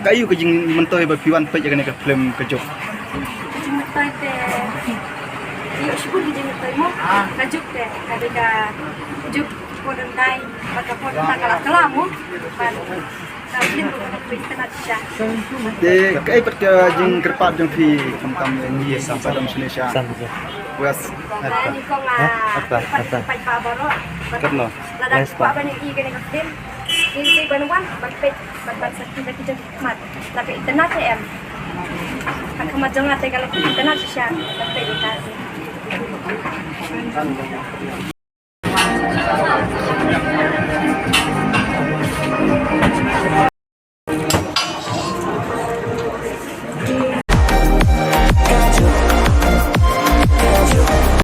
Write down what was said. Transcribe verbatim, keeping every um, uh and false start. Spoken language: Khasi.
Ka aïu ka jingmyntoi ba phi wan peit ïa kane ka film Ka Juk? Ka jingmyntoi te, ïoh shibun ka jingmyntoi mo. Ka Juk te ka dei ka Juk pon dai, bad ka pon dai ka la kylla mo. Bad ka film ruh ka peit itynnad shisha. Te kaei pat ka jingkyrpad jong phi khamtam ïa ngi, ïa ki ba don shane sha West? Ani kong, ah, pat pat baroh. Katno? Lada ki kwah ban ïohi kane ka film, ki dei ban wan ban peit bad ban sakhi da ki jong ki khmat. Lada itynnad te em, ha khmat jong nga te ka la itynnad shisha ban peit ïa ka.